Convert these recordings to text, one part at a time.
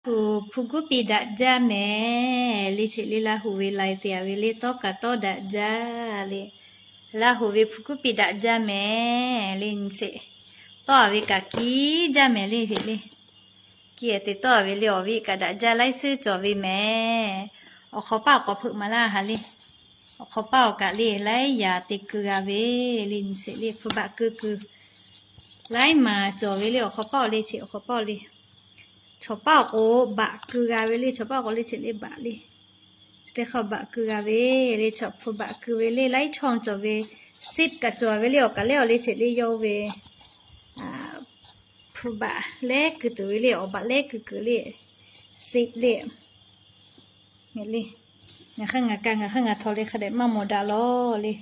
Hpu, hpu guˇ piˇ daꞈ jaˇ mehˍ le, cheꞈ le Laˇ huˍ ve lai te-a ve le, tawˇ kaꞈ tawˇ daꞈ jaˇ le. Laˇ huˍ ve hpu guˇ piˇ daꞈ jaˇ mehˍ le, nyi sheˍ. Tawˇ-a ve kaꞈ kiˇ jaˇ mehˍ le, heˍ le. Kiˇ-e te tawˇ-a ve le, awˬ viˉ kaꞈ daꞈ jaˇ laiˉ suhˉ cawˬ ve mehˍ. Awˬ hk'awꞈ paˆ awˬ k'awꞈ hpeuꞈ maˍ laˇ ha le. Awˬ hk'awꞈ paˆ awˬ kaꞈ le laiˉ yaꞈ te keu g'a ve le, nyi sheˍ le, hpu baꞈ keu keu laiˉ maˍ cawˬ ve le, awˬ hk'awꞈ paˆ awˬ le, cheꞈ awˬ hk'awꞈ paˆ awˬ le. Chaw paˆ awˬ k'o baꞈ keu g'a ve le, chaw paˆ awˬ k'o le, cheꞈ le baꞈ le. Chi teˇ hk'aˇ baꞈ keu g'a ve le, chaw hpu baꞈ keu ve le, laiˉ chaw cawˬ ve, seat kaꞈ cawˬ ve le, awˬ kaꞈ lehˉ awˬ le, cheꞈ le yawˇ ve hpu baꞈ lehˉ keu tuˬ ve le, awˬ baꞈ lehˉ keu keu le, seat le. Ngaˬ le, ngaˬ hk'aˇ ngaˬ ka ngaˬ hk'aˇ ngaˬ htaw le hk'a dehꞈ maˇ mawˬ daꞈ lawˬ le.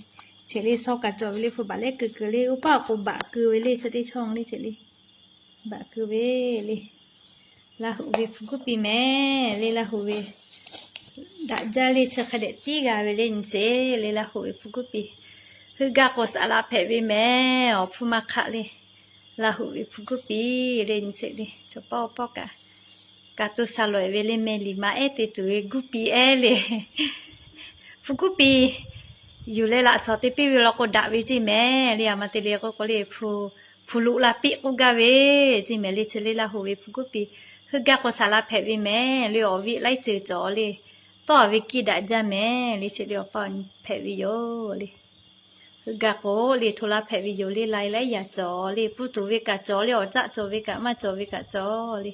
Cheꞈ le, shawˉ kaꞈ cawˬ ve le, hpu baꞈ lehˉ keu keu le, oˇ paˆ awˬ k'o baꞈ keu ve le, chi teˇ chaw le, cheꞈ le. Baꞈ keu ve le. Laˇ huˍ ve hpu guˇ piˇ mehˍ le, Laˇ huˍ ve daꞈ jaˇ le, chi hk'a dehꞈ tiˉ g'a ve le, nyi sheˍ le, Laˇ huˍ ve hpu guˇ piˇ. Heuˆ gaˇ k'o saˍ laꞈ hpehꞈ ve mehˍ, awˬ hpfuhˇ maˇ hk'aˆ le. Laˇ huˍ ve hpu guˇ piˇ le, nyi sheˍ le, chaw paˆ awˬ paˆ kaꞈ ka to sha lawˬ-e ve le, meh liꞈ ma ehˉ te tuˬ ve guˇ piˇ ehˉ le. Hpu guˇ piˇ yuˬ leh laꞈ shawnˍ te piˇ ve law k'o daꞈ ve ceˇ mehˍ le, a ma te le k'oˆ k'o le, hpu loꞈ la piˆ k'oˆ gaˇ ve ceˇ mehˍ le, chi le Laˇ huˍ ve hpu guˇ piˇ. Heuˆ gaˇ k'o saˍ laꞈ hpehꞈ ve mehˍ le, awˬ viˉ laiˉ ceuˬ cawˬ le. Tawˇ-a ve kiˇ daꞈ jaˇ mehˍ le, cheꞈ le awˬ paˆ hpehꞈ ve yoˬ le. Heuˆ gaˇ k'o le hto laˇ hpehꞈ ve yoˬ le, lai laiˉ yaꞈ cawˬ le, pfuhˇ tuˬ ve kaꞈ cawˬ le, awˬ caˆ cawˬ ve kaꞈ maˇ cawˬ ve kaꞈ cawˬ le.